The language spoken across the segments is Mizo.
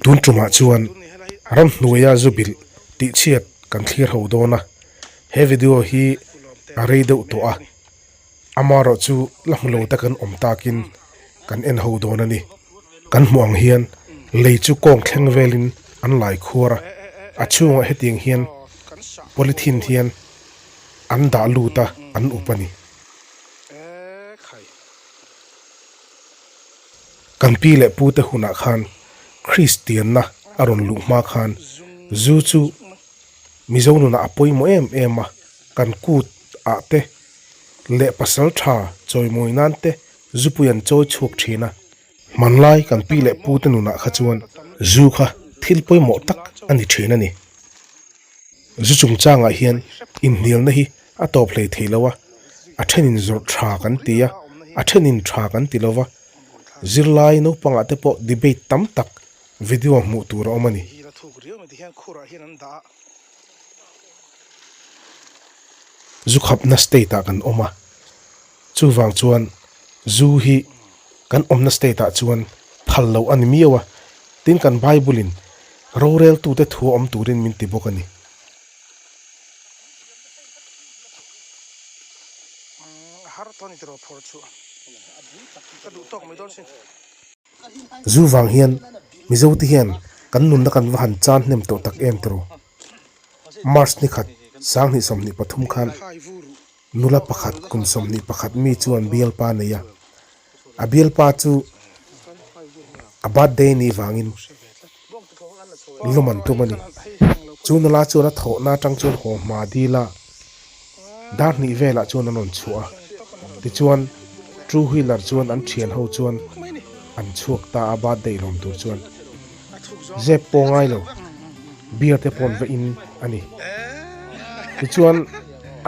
Tun tumah chuan ramhnuaia zu bilh tih chhiat kan thlir ho dawn a, he video hi a rei deuh tawh a, amaherawh chu la hmu lo te kan awm takin kan en ho dawn a ni. Kan hmuh ang hian lei chu kawng thleng velin an lai khuar a, a chhungah hetiang hian polythene hian an dah lut a, an up a ni. Kan pi leh pu te hunah khan Kristianna a rawn luh hma khan zu chu Mizo nunah a pawimawh em em a, kan kut ah te leh pasal tha chawimawi nan te zupui an chawi chhuak thin a. Hmanlai kan pi leh pu te nunah kha chuan zu kha thil pawimawh tak a ni thin a ni. Zu chungchangah hian inhnialna hi a tawp hlei thei lo a, a thenin zawrh tha kan ti a, a thenin tha kan ti lo va, zirlai naupangah te pawh debate tam tak video hmuh tur a awm a ni. Zu khapna state ah kan awm a, chuvang chuan zu hi kan awmna state ah chuan phal loh a ni miau a, tin kan Bible in roreltute thu a awm turin min ti bawk a ni. Zu vang hian Mizo te hian kan nunna kan va han chan hnem tawh tak em tiraw? March ni khat 2023 khan nula pakhat kum 21 mi chuan bialpa a nei a, a bialpa chu a birthday ni vangin lawm an tum a ni. Chu nula chuan a thawhna atang chuan haw hma dil a, dar hnih velah chuan an rawn chhuah a, tichuan two wheeler chuan an thian ho chuan an chhuak ta a birthday lawm tur chuan. Zep pawh ngai lo, beer te pawh an va in a ni. Tichuan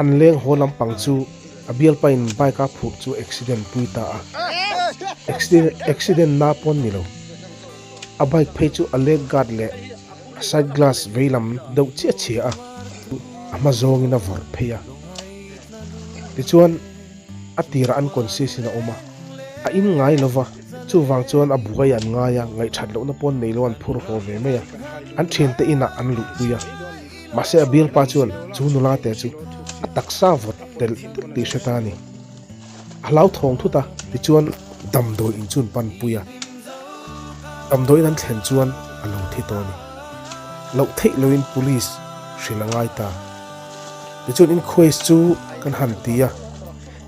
an leng haw lampang chu a bialpa in bike a phurh chu accident pui ta a, accident na pawh an ni lo. A bike phei chu a leg guard leh a side glass vei lam deuh chiah chhia a, a hma zawngin a vawrh phei a. Tichuan a tirah an conscious in a awm a, a in ngai lo va, chuvang chuan a buai an ngai a, ngaihthat lohna pawh an nei lo an phur haw ve mai a, an thiante inah an luhpui a. Mahse a bialpa chuan chu nula te chu a taksa vawt telh telh tih hre ta a ni. A hlauthawng thut a, tichuan damdawi in chu an panpui a. Damdawiin an thlen chuan a lo thi tawh a ni. Loh theih loin police hrilh a ngai ta. Tichuan inquest chu kan han ti a,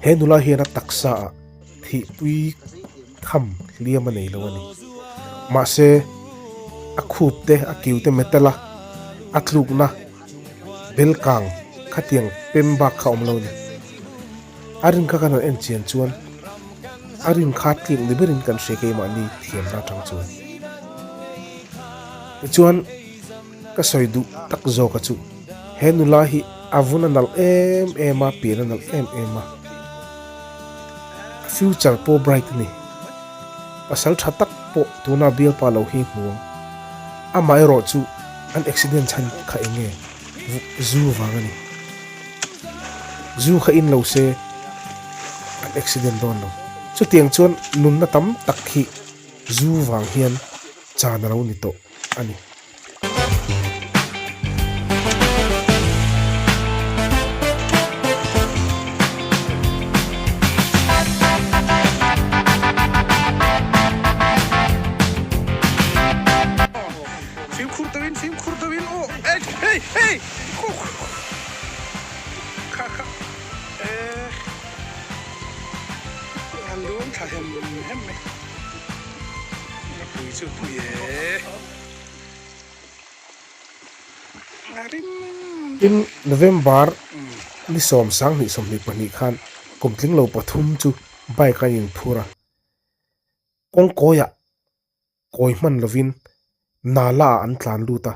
he nula hian a taksa ah thihpui tham hliam a nei lo a ni. Mahse a khup te a kiu te metal a a tlukna bel kang khatiang pem bak kha a awm lo a ni. A rin kha kan han en chian chuan a rin kha tlik ni berin kan hria keimahni thiamna atang chuan. Tichuan ka sawi duh tak zawk a chu he nula hi a vun a nalh em em a, pian a nalh em em a, a future pawh bright a ni. Pasal tha tak pawh tuna bialpa lo hi hmu ang. Amaherawh chu an accident chhan kha eng nge? Zu vang a ni. Zu kha in lo se an accident dawn lo. Chutiang chuan nunna tam tak hi zu vang hian chan a lo ni tawh a ni. Fimkhur deuhin fimkhur deuhin aw hei hei. Kha kha eh a lung thla hem hem mai a pui chu pui e a rim Tin, November ni 10 20 22 khan kum tling lo pathum chu bike a inphur a, kawngkawiah kawi hman lovin Nala ah an tlan lut a,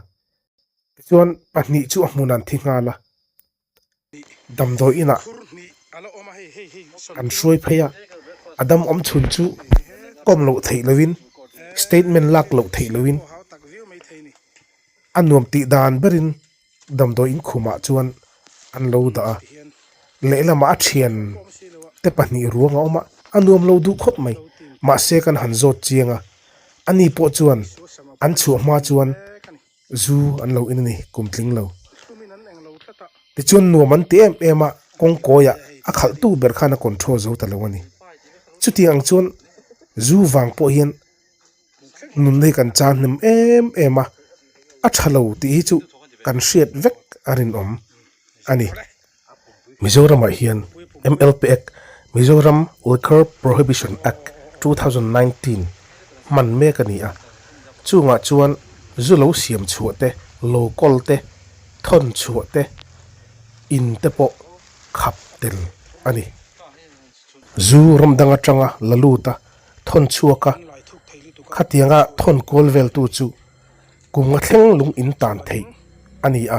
tichuan pahnih chu a hmun an thi nghal a, damdawi inah an hruai phei a, a dam awm chhun chu kawm loh theih lovin statement lak loh theih lovin a nuam tih dan berin damdawi in khumah chuan an lo dah a, lehlamah a thian te pahnih ruang a awm a, a nuam lo duh khawp mai, mahse kan han zawt chiang a, ani pawh chuan An chhuah hma chuan zu an lo in a ni, kum tling lo. Tichuan nuam an ti em em a, kawngkawiah a khalhtu ber khan a control zo ta lo a ni. Chutiang ang chuan zu vang pawh hian nunna hi kan chan hnem em em a, a tha lo tih hi chu kan hriat vek a rinawm a ni. Mizoramah hian MLP Act, Mizoram Liquor Prohibition Act, 2019 hman mek a ni a, chungah chuan zu lo siam chhuah te, lo kawl te, thawn chhuah te, in te pawh khap tel a ni. Zu ram dang atanga la lut a, thawn chhuak a, khatianga thawn kual veltu chu Kum nga thleng lung in tan theih a ni a,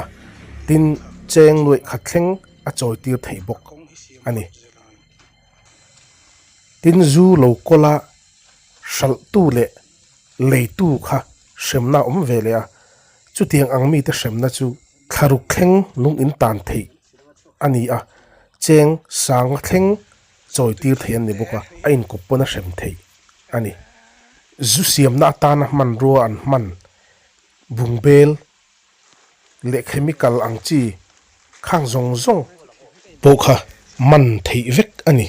tin cheng nuaih khat thleng a chawi tir theih bawk a ni. Tin zu lo kawla hralhtu leh leitu kha hremna a awm ve leh a, chutiang ang mite hremna chu thlaruk thleng lung in tan theih a ni a, cheng sanga thleng chawi tir theih an ni bawk a, a inkawp pawn a hrem theih a ni. Zu siamna atana hmanrua an hman bungbel leh chemical ang chi khang zawng zawng pawh kha man theih vek a ni.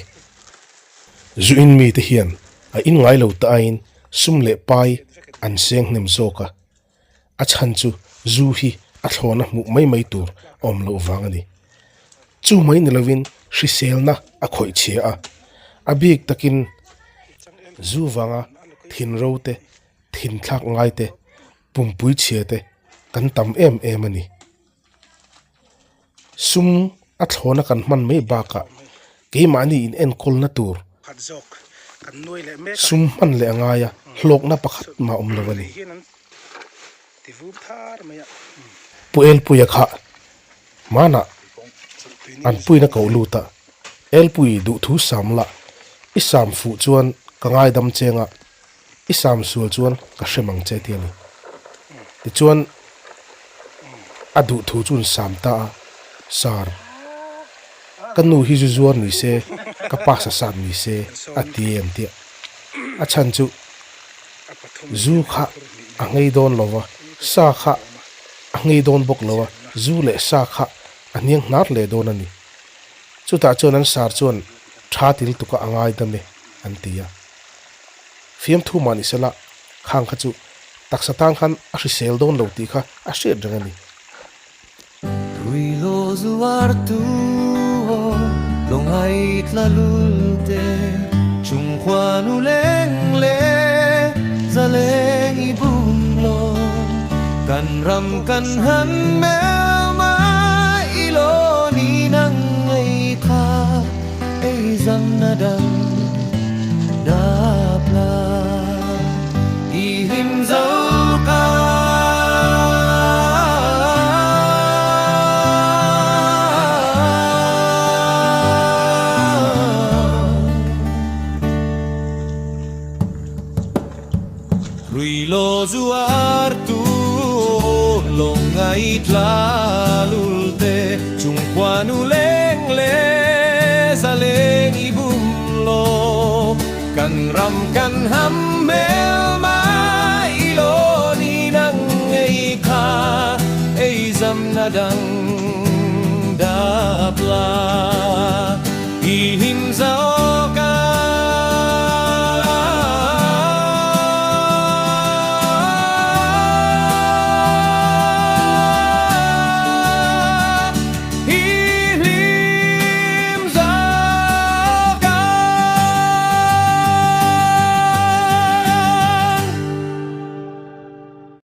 Zu in mite hian a in ngai lo ta aiin sum leh pai an seng hnem zawk a. A chhan chu zu hi a thlawna hmuh mai mai tur a awm loh vang a ni. Chu mai ni lovin hriselna a khawih chhia a, a bik takin zu vanga thin ro te, thin thlak ngai te, pumpui chhia te kan tam em em a ni. Sum a thlawna kan hman mai bakah keimahni in enkawlna tur sum hman leh a ngai a, hlawkna pakhat mah awm lo a ni. Pu Elpuia kha hmanah an puina koh lut a, Elpui duhthu sam la, i sam fuh chuan ka ngaidam cheng a, I sam sual chuan ka hrem ang che ti a ni. Tichuan a duh thu chu an sam ta a, Sir, ka nu hi zu zuar ni se, ka pa sa sat ni se a ti em tia. A chhan chu zu kha a nghei dawn lo va, sa kha a nghei dawn bawk lo a, zu leh sa kha a hniang hnar leh dawn a ni. Chutah chuan an sar chuan tha til tuka a ngaidam e an ti a. Fiamthu mah ni sela, khang kha chu taksa tan khan a hrisel dawn lo tih kha a hriat reng a ni. Ruilo zuar tu aw lawngai tla lul te chung khuanu leng leh zaleng i bum lo kan ram kan han mel ma i lo ni nang ngei kha ei zamna dang dap la i hlim zo ka. Ruilo zuar tu lawng ngai tla lul te chung khuanu leng le zaleng i bum lo kan ram kan ham hmelma.